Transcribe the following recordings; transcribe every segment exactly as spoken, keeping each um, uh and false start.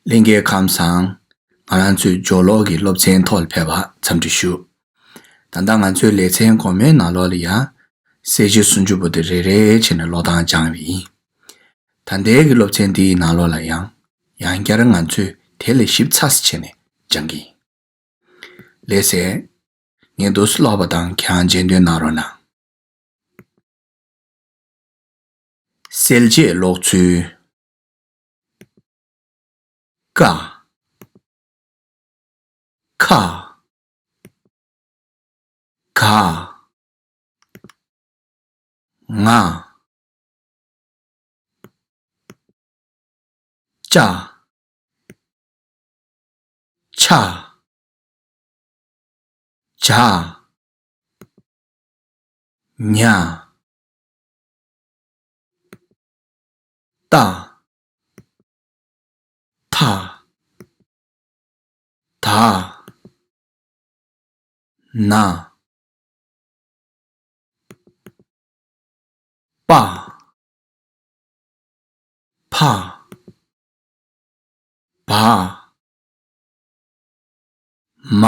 ལྷན་རྒྱས་ཁམས་བཟང་། ང་རང་ཚོའི་སྦྱོར་ཀློག་གི་སློབ་ཚན་ཐོག་ལ་ཕེབས་པར་འཚམས་འདྲི་ཞུ། ད་ལྟ་ང་ཚོའི་ལེ་ཚན་གོང་མའི་ནང་ལོགས་ལ་ཡང་གསལ་བྱེད་སུམ་ཅུ་པོ་དེ་རེ་རེ་བྱས་ནས་ཀློག་སྟངས་སྦྱང་བ་ཡིན། ད་ལྟའི་གི་སློབ་ཚན་འདིའི་ནང་ལོགས་ལ་ཡང་ཡང་བསྐྱར་ང་ཚོས་དེ་ལས་ཞིབ་ཚགས་སུ་བྱས་ནས་སྦྱང་གི་ཡིན། ལགས་སེ། ངས་འདུག་སེ་ཀློག་པ་དང་ཁྱེད་རང་རྗེས་ཟློས་གནང་རོགས་གནང་། གསལ་བྱེད་ཀློག་ཚུལ། ཀ། ཁ། ག། ང་། ཅ། ཆ། ཇ། ཉ། ཏ། ཐ། ད། ན། པ། ཕ། བ། མ།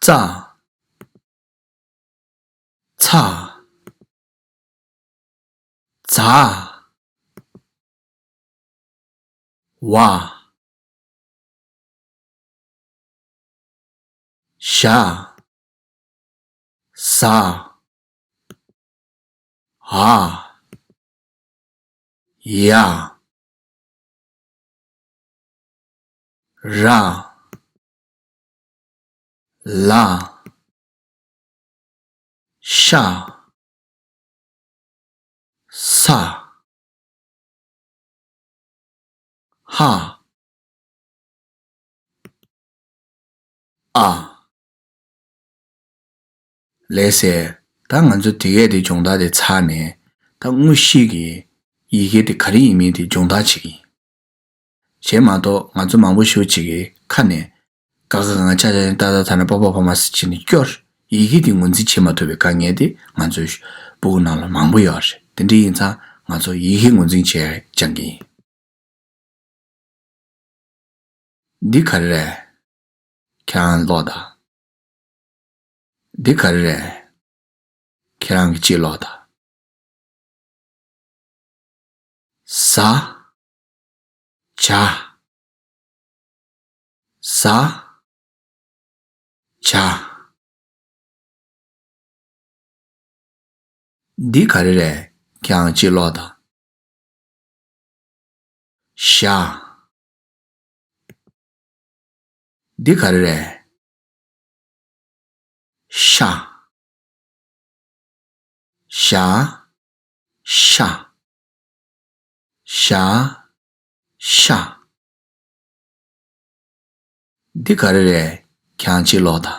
ཙ། ཚ། ཛ། ཝ། ཞ། ཟ། འ། ཡ། ར། ལ། ཤ། ས། ཧ། ཨ། ལགས་སེ། ད་ང་ཚོ་དེ་གས་དེ་སྦྱོང་བརྡར་དེ་ཚར་ནས་ད་དངོས་གཞི་གི་ཡི་གེ་དེ་ག་རེ་ཡིན་མིན་དེ་སྦྱོང་བརྡར་བྱེད་ཀྱི་ཡིན། བྱས་མ་གཏོགས་ང་ཚོ་མང་པོ་ཞེ་པོ་ཅིག་གི་ཁ་ནས་ག་ག་ང་ཆ་ཆ་ཏ་ཏ་ཐ་ན་པ་པ་བ་མ་ཟེར་བྱས་ནས་སྐྱོར། ཡི་གེ་དེ་ངོས་འཛིན་བྱེད་མ་ཐུབ་པའི་དཀའ་ངལ་དེ་ང་ཚོའི་སྤུ་གུ་ནང་ལ་མང་པོ་ཡོད་རེད། དེ་འདྲ་ཡིན་ཙང་ང་ཚོ་ཡི་གེ་ངོས་འཛིན་བྱས་སྦྱང་གི་ཡིན། འདི་ག་རེ་རེད། ཁྱེད་རང་ཀློག་དང་། འདི་ག་རེ་རེད། ཁྱེད་རང་གིས་ཅིག་ཀློག་དང་། ཟ། ཇ། ཟ། ཇ། འདི་ག་རེ་རེད། ཁྱེད་རང་ཅིག་ཀློག་དང་། ཞ། འདི་ག་རེ་རེད། ཤ། ཤ། ཤ། ཤ། ཤ། འདི་ག་རེ་རེད། ཁྱེད་རང་ཅིག་ཀློག་དང་།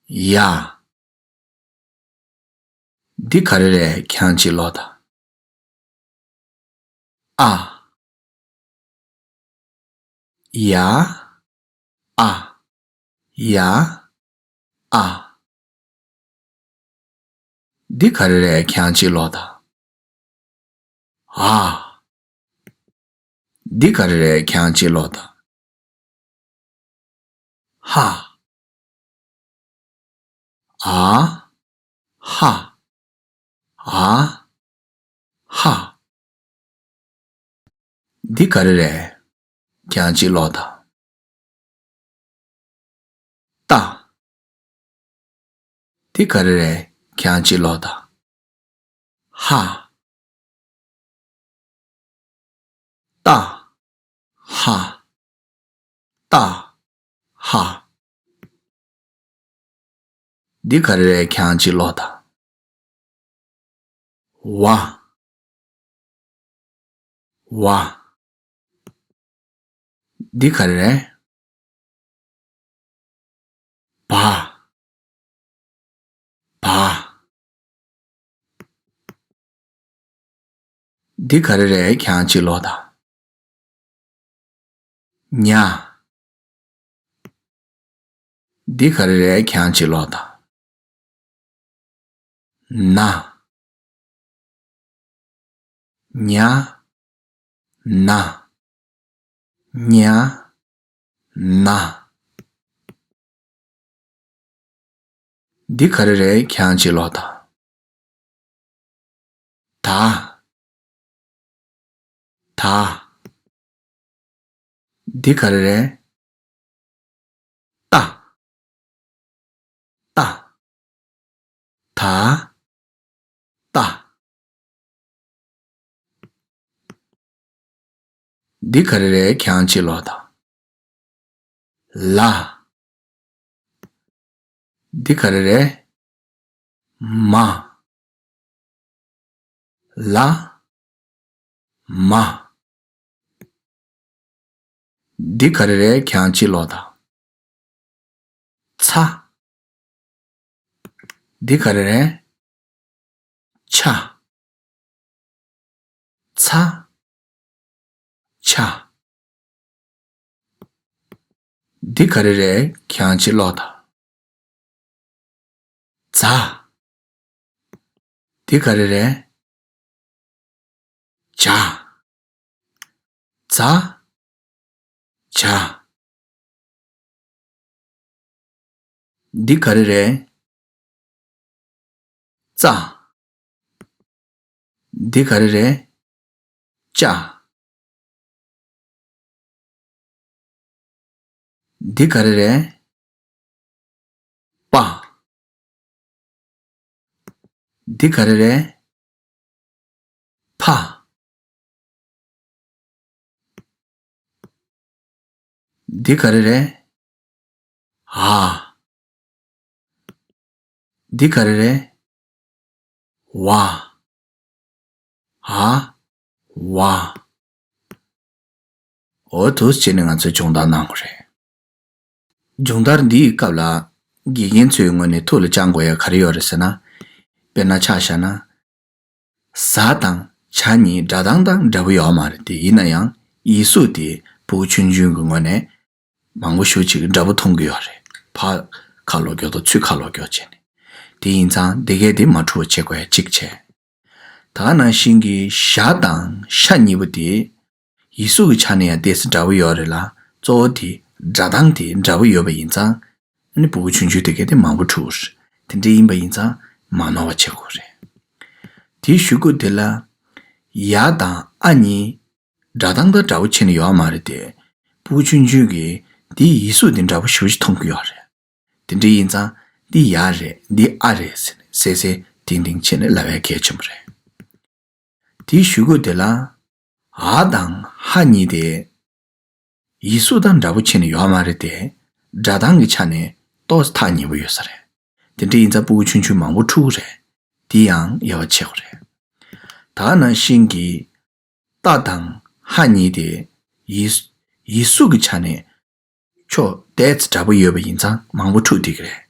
ཡ། འདི་ག་རེ་རེད། ཁྱེད་རང་ཅིག་ཀློག་དང་། ཨ། ཡ། ཨ། ཡ། ཨ། འདི་ག་རེ་རེད། ཁྱེད་རང་ཅིག་ཀློག་དང་། འ། འདི་ག་རེ་རེད། ཁྱེད་རང་ཅིག་ཀློག་དང་། ཧ། འ། ཧ། འ། ཧ། འདི་ག་རེ་རེད། ཁྱེད་རང་ཅིག་ཀློག་དང་། ཏ། འདི་ག་རེ་རེད། ཁྱེད་རང་ཅིག་ཀློག་དང་། ཧ། ཏ། ཧ། ཏ། ཧ། འདི་ག་རེ་རེད། ཁྱེད་རང་ཅིག་ཀློག་དང་། ཝ། ཝ། འདི་ག་རེ་རེད། བ། བ། འདི་ག་རེ་རེད། ཁྱེད་རང་ཅིག་ཀློག་དང་། ཉ། འདི་ག་རེ་རེད། ཁྱེད་རང་ཅིག་ཀློག་དང་། ན། ཉ། ན། ཉ། ན། འདི་ག་རེ་རེད། ཁྱེད་རང་གཅིག་ཀློག་དང་། ད། ད། འདི་ག་རེ་རེད། ཏ། ཏ། ད། ཏ། འདི་ག་རེ་རེད། ཁྱེད་རང་གཅིག་ཀློག་དང་། ལ། འདི་ག་རེ་རེད། མ། ལ། མ། འདི་ག་རེ་རེད། ཁྱེད་རང་གཅིག་ཀློག་དང་། ཚ། འདི་ག་རེ་རེད། ཆ། ཚ། ཆ། འདི་ག་རེ་རེད། ཁྱེད་རང་གཅིག་ཀློག་དང་། ཛ། འདི་ག་རེ་རེད། ཇ། ཛ། ཇ། འདི་ག་རེ་རེད། ཙ། འདི་ག་རེ་རེད། ཅ། འདི་ག་རེ་རེད། པ། འདི་ག་རེ་རེད། ཕ། འདི་ག་རེ་རེད། འ། འདི་ག་རེ་རེད། ཝ། འ། ཝ། འོ་འདུག་སེ་བྱས་ནས་ང་ཚོས་སྦྱོང་བརྡར་གནང་དགོས་རེད། སྦྱོང་བརྡར་འདིའི་སྐབས་ལ་དགེ་རྒན་ཚོའི་ངོས་ནས་ཐུགས་ལ་བཅངས་དགོས་ཡ་ག་རེ་ཡོད་རེད་ཟེར་ན། དཔེར་ན་ཆ་བཞག་ན། ཟ་དང་ཇ་གཉིས་སྒྲ་གདངས་དང་འདྲ་པོ་ཡོད་མ་རེད་དེ། ཡིན་ན་ཡང་ཡིག་གཟུགས་དེ་ཕྲུ་གུ་ཆུང་ཆུང་གི་ངོས་ནས་མང་པོ་ཞེ་པོ་ཅིག་འདྲ་པོ་མཐོང་གི་ཡོད་རེད། ཕ་ཁ་ལོག་རྒྱོབ་དང་ཚུ་ཁ་ལོག་རྒྱོབ་བྱས་ནས། དེ་ཡིན་ཙང་དེ་གས་དེ་མ་འཁྲུལ་བ་བྱེད་དགོས་ཡ་གཅིག་བྱས། ད་ག་ནང་བཞིན་གྱི་ཞ་དང་ཤ་གཉིས་པོ་དེ་ཡིག་གཟུགས་ཀྱི་ཆ་ནས་ཡང་ཏོག་ཙམ་འདྲ་པོ་ཡོད་རེད་ལ། གཙོ་བོ་དེ་སྒྲ་གདངས་དེ་འདྲ་པོ་ཡོད་པ་ཡིན་ཙང་། ཨ་ནི་ཕྲུ་གུ་ཆུང་ཆུང་དེ་གས་དེ་མང་པོ་འཁྲུལ་རེད། དེ་འདྲ་ཡིན་པ་ཡིན་ཙང་མ་ནོར་བ་བྱེད་དགོས་རེད། དེའི་གཞུག་གུ་དེ་ལ་ཡ་དང་ཨ་གཉིས་སྒྲ་གདངས་དང་འདྲ་པོ་བྱས་ནས་ཡོད་མ་རེད་དེ། ཕྲུ་གུ་ཆུང་ཆུང་གིས་དེའི་ཡིག་གཟུགས་དེ་འདྲ་པོ་ཞེ་པོ་ཅིག་མཐོང་གི་ཡོད་རེད། དེ་འདྲ་ཡིན་ཙང་འདི་ཡ་རེད། འདི་ཨ་རེད་ཟེར་ནས་གསལ་གསལ་ཏིང་ཏིང་བྱས་ནས་ལབ་ཡ་གལ་ཆེན་པོ་རེད། དེའི་གཞུག་གུ་དེ་ལ་འ་དང་ཧ་གཉིས་དེ་ཡིག་གཟུགས་དང་འདྲ་པོ་བྱས་ནས་ཡོད་མ་རེད་དེ། སྒྲ་གདངས་ཀྱི་ཆ་ནས་ཏོག་ཙམ་ཐག་ཉེ་པོ་ཡོད་ས་རེད། དེ་འདྲ་ཡིན་ཙང་ཕྲུ་གུ་ཆུང་ཆུང་མང་པོ་འཁྲུལ་གྱི་རེད། དེ་ཡང་དབྱེ་བ་ཕྱེ་དགོས་རེད། ད་ག་ནང་བཞིན་གྱི་ཏ་དང་ཧ་གཉིས་དེ་ཡིག་ཡིག་གཟུགས་ཀྱི་ཆ་ནས་ཕྱོགས་ཏོག་ཙམ་འདྲ་པོ་ཡོད་པ་ཡིན་ཙང་མང་པོ་འཁྲུལ་བསྡད་ཀྱི་རེད་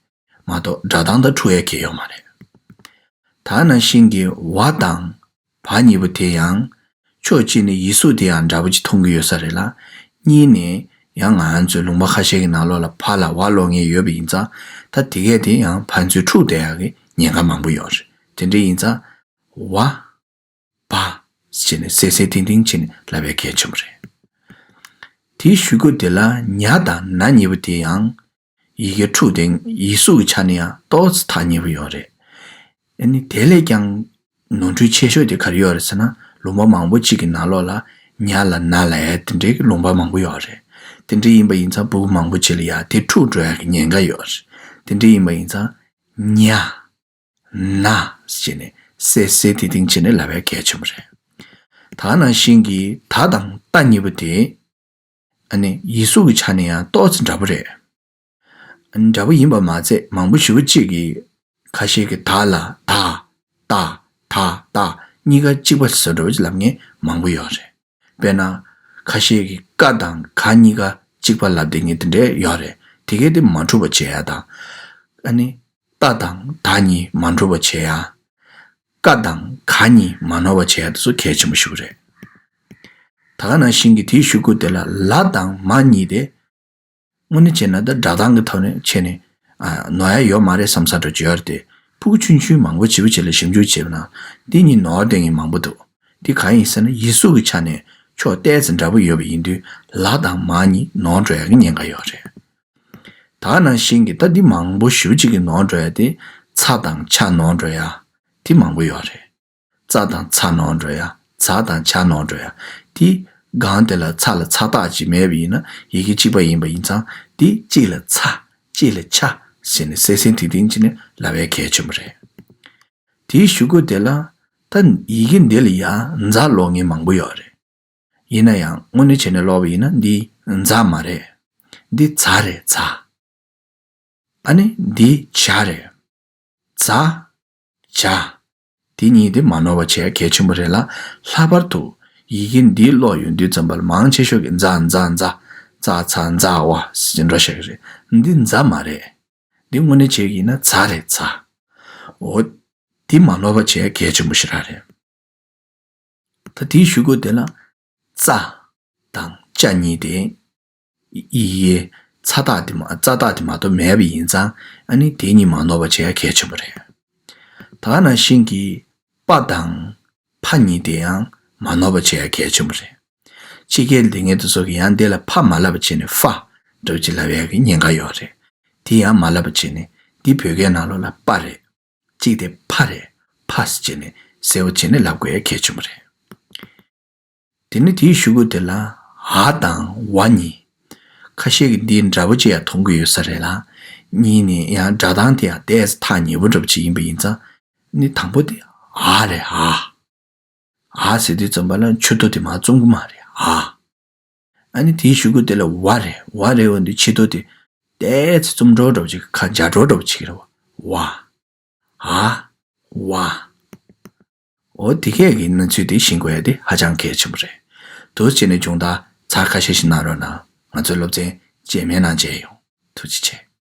མ་གཏོགས་སྒྲ་གདངས་དང་འཁྲུལ་ཡ་གང་ཡང་ཡོད་མ་རེད། ད་ག་ནང་བཞིན་གྱི་ཝ་དང་བ་གཉིས་པོ་དེ་ཡང་ཕྱོགས་གཅིག་ནས་ཡིག་གཟུགས་དེ་ཡང་འདྲ་པོ་ཅིག་མཐོང་གི་ཡོད་ས་རེད་ལ། གཉིས་ནས་ཡང་ང་རང་ཚོའི་ལུང་པ་ཁ་ཤས་ཀྱི་ནང་ལོགས་ལ་ཕ་ལ་ཝ་ཀློག་མཁན་ཡོད་པ་ཡིན་ཙང་། ད་དེ་གས་དེ་ཡང་ཕན་ཚུན་འཁྲུལ་བསྡད་ཡག་གི་ཉེན་ཁ་མང་པོ་ཡོད་རེད། དེ་འདྲ་ཡིན་ཙང་ཝ། བ། བྱས་ནས་གསལ་གསལ་ཏིང་ཏིང་བྱས་ནས་ལབ་པའི་གལ་ཆེན་པོ་རེད། དེའི་གཞུག་གུ་དེ་ལ་ཉ་དང་ན་གཉིས་པོ་དེ་ཡང་ཡི་གེ་འཁྲུགས་ཏེ་ཡིག་གཟུགས་ཀྱི་ཆ་ནས་ཡང་ཏོག་ཙམ་ཐག་ཉེ་པོ་ཡོད་རེད། ཨ་ནི་དེ་ལས་ཀྱང་ནོར་འཁྲུལ་ཆེ་ཤོས་དེ་ག་རེ་ཡོད་རེད་ཟེར་ན། ལུང་པ་མང་པོ་གཅིག་གི་ནང་ལོགས་ལ་ཉ་ལ་ན་ལབ་ཡ་དེ་འདྲའི་ལུང་པ་མང་པོ་ཡོད་རེད། དེ་འདྲ་ཡིན་པ་ཡིན་ཙང་ཕྲུ་གུ་མང་པོ་གཅིག་ལ་ཡ་དེ་འཁྲུགས་འགྲོ་ཡ་གི་ཉེན་ཁ་ཡོད་རེད། དེ་འདྲ་ཡིན་པ་ཡིན་ཙང་ཉ། ན། ཟེར་ནས་གསལ་གསལ་ཏིང་ཏིང་བྱས་ནས་ལབ་པའི་གལ་ཆེན་པོ་རེད། ད་ག་ནང་བཞིན་གྱི་ད་དང་ཏ་གཉིས་པོ་དེ། ཨ་ནི་ཡིག་གཟུགས་ཀྱི་ཆ་ནས་ཡང་ཏོག་ཙམ་འདྲ་པོ་རེད། ཨ་ནི་འདྲ་པོ་ཡིན་པ་མ་ཚད་མང་པོ་ཞེ་པོ་གཅིག་གིས་ཁ་ཤས་ཀྱིས་ད་ལ་ད། ཏ། ད། ཏ། གཉིས་ཀ་གཅིག་པ་བཟོ་འདྲ་པོ་ཅིག་ལབ་མཁན་མང་པོ་ཡོད་རེད། དཔེར་ན། ཁ་ཤས་ཀྱིས་ཀ་དང་ག་གཉིས་ཀ་གཅིག་པ་ལབ་བསྡད་མཁན་དེ་འདྲ་ཡོད་རེད། དེ་གས་དེ་མ་འཁྲུལ་པ་བྱེད་ཡ་དང་། ཨ་ནི། ཏ་དང་ད་གཉིས་མ་འཁྲུལ་པ་བྱེད་ཡ། ཀ་དང་ག་གཉིས་མ་ནོར་བ་བྱེད་ཡ་དེ་ཚོ་གལ་ཆེན་པོ་ཞིག་རེད། ད་ག་ནང་བཞིན་གྱི་དེའི་གཞུག་གུ་དེ་ལ་ལ་དང་མ་གཉིས་དེ། དངོས་གནས་བྱས་ན་ད་སྒྲ་གདངས་ཀྱི་ཐོག་ནས་བྱས་ནས། ཨ། ནོར་ཡ་ཡོད་མ་རེད་བསམ་ས་འདྲ་ཅིག་ཡོད་རེད་དེ། ཕྲུ་གུ་ཆུང་ཆུང་མང་པོ་བྱིས་པ་བྱས་ལ་ཞིབ་འཇུག་བྱས་པ་ན། འདི་གཉིས་ནོར་བསྡད་མཁན་མང་པོ་འདུག་འདི་གང་ཡིན་ཟེར་ན་ཡིག་གཟུགས་ཀྱི་ཆ་ནས་ཕྱོགས་ཏོག་ཙམ་འདྲ་པོ་ཡོད་པ་ཡིན་དུས་ལ་དང་མ་གཉིས་ནོར་འགྲོ་ཡག་གི་ཉེན་ཁ་ཡོད་རེད། ད་ནང་བཞིན་གྱི་ད་འདི་མང་པོ་ཞེ་པོ་ཅིག་གི་ནོར་འགྲོ་ཡག་དེ་ཚ་དང་ཆ་ནོར་འགྲོ་ཡག་དེ་མང་པོ་ཡོད་རེད། ཙ་དང་ཚ་ནོར་འགྲོ་ཡག་ཛ་དང་ཇ་ནོར་འགྲོ་ཡག་དེ་སྒང་དེ་ལ་ཚ་ལ་ཚ་རྟགས་ཅིག་མེད་པ་ཡིན་ན་ཡི་གེ་གཅིག་པ་ཡིན་པ་ཡིན་ཙང་དེ་གཅིག་ལ་ཚ་གཅིག་ལ་ཆ་ཟེར་ནས་གསལ་གསལ་ཐིང་ཐིང་བྱས་ནས་ལབ་ཡག་གལ་ཆེན་པོ་རེད། དེའི་གཞུག་གུ་དེ་ལ་ད་ཡི་གེ་འདི་ལ་ཡང་ཛ་ཀློག་མཁན་མང་པོ་ཡོད་རེད། ཡིན་ན་ཡང་དངོས་གནས་བྱས་ནས་ཀློག་པ་ཡིན་ན་འདི་ཛ་མ་རེད། འདི་ཛ་རེད་ཛ། ཨ་ནི་འདི་ཇ་རེད། ཛ། ཇ། དེ་གཉིས་དེ་མ་ནོར་བ་བྱེད་ཡ་གལ་ཆེན་པོ་རེད་ལ། ལྷག་པར་དུ་ཡི་གེ་འདི་ཀློག་ཡོང་དུས་ཙམ་པ་ལ་མང་ཆེ་ཤོས་ཀྱིས་ཛ་ཛ་ཛ། ཙ་ཚ་ཛ་ཝ་ཟེར་འགྲོ་ཤག་གི་རེད། འདི་ཛ་མ་རེད། འདི་དངོས་གནས་བྱས་ཀྱི་ཡིན་ན་ཛ་རེད་ཛ། འོ། འདི་མ་ནོར་བ་བྱེད་ཡ་གལ་ཆེན་པོ་ཞེ་དྲག་རེད། ད་དེའི་གཞུག་གུ་དེ་ལ་ཙ་དང་ཅ་གཉིས་དེ་ཡི་གེ་ཚ་རྟགས་དེ་མ་ཙ་རྟགས་དེ་མ་གཏོགས་མེད་པ་ཡིན་ཙང་ཨ་ནི་དེ་གཉིས་མ་ནོར་བ་བྱེད་ཡ་གལ་ཆེན་པོ་རེད། ད་ག་ནང་བཞིན་གྱི་པ་དང་ཕ་གཉིས་དེ་ཡང་མ་ནོར་བ་བྱེད་ཡ་གལ་ཆེན་པོ་རེད། ཕྱི་རྒྱལ་སྡོད་མཁན་དེ་ཚོ་གིས་ཡང་དེ་ལ་ཕ་མ་ལབ་པ་བྱས་ནས་ཧྥ་འདྲ་བོ་ཅིག་ལབ་ཡ་གི་ཉེན་ཁ་ཡོད་རེད། དེ་ཡང་མ་ལབ་པ་བྱས་ནས་འདི་བོད་སྐད་ནང་ལོགས་ལ་པ་རེད། གཅིག་དེ་ཕ་རེད། ཕ་ཟེར་བྱས་ནས་གསལ་པོ་བྱས་ནས་ལབ་དགོས་ཡ་གལ་ཆེན་པོ་རེད། དེ་ནས་དེའི་གཞུག་གུ་དེ་ལ་འ་དང་ཝ་གཉིས། ཁ་ཤས་ཀྱིས་འདི་འདྲ་པོ་ཅིག་ཡང་མཐོང་གི་ཡོད་ས་རེད་ལ། གཉིས་ནི་ཡང་སྒྲ་གདངས་དེ་ཡང་ཏོག་ཙམ་ཐག་ཉེ་པོ་འདྲ་པོ་ཅིག་ཡིན་པ་ཡིན་ཙང་། ནི་དང་པོ་དེ་འ་རེད་འ། འ་ཟེར་དུས་ཙམ་པ་ལ་མཆུ་ཏོ་དེ་མར་བཙུམ་གི་མ་རེད་འ། ཨ་ནི་དེའི་གཞུག་གུ་དེ་ལ་ཝ་རེད། ཝ་རེད་འོ་འདི་ཕྱི་ཏོ་དེ་ཏོག་ཙམ་བཙུམ་འགྲོ་འདྲ་པོ་ཅིག་ཁ་འཇག་འགྲོ་འདྲ་པོ་ཅིག་རེད་བ། ཝ། འ། ཝ། འོ་དེ་གས་ཀྱི་གནས་ཚུལ་དེ་ཤེས་དགོས་ཡ་དེ་ཧ་ཅང་གལ་ཆེན་པོ་རེད། འདུག་སེ་བྱས་ནས་སྦྱོང་བརྡར་ཚར་ཁ་ཤས་ཤིག་གནང་རོགས་གནང་། ང་ཚོའི་སློབ་ཚན་རྗེས་མའི་ནང་མཇལ་ཡོང་། ཐུགས་རྗེ་ཆེ།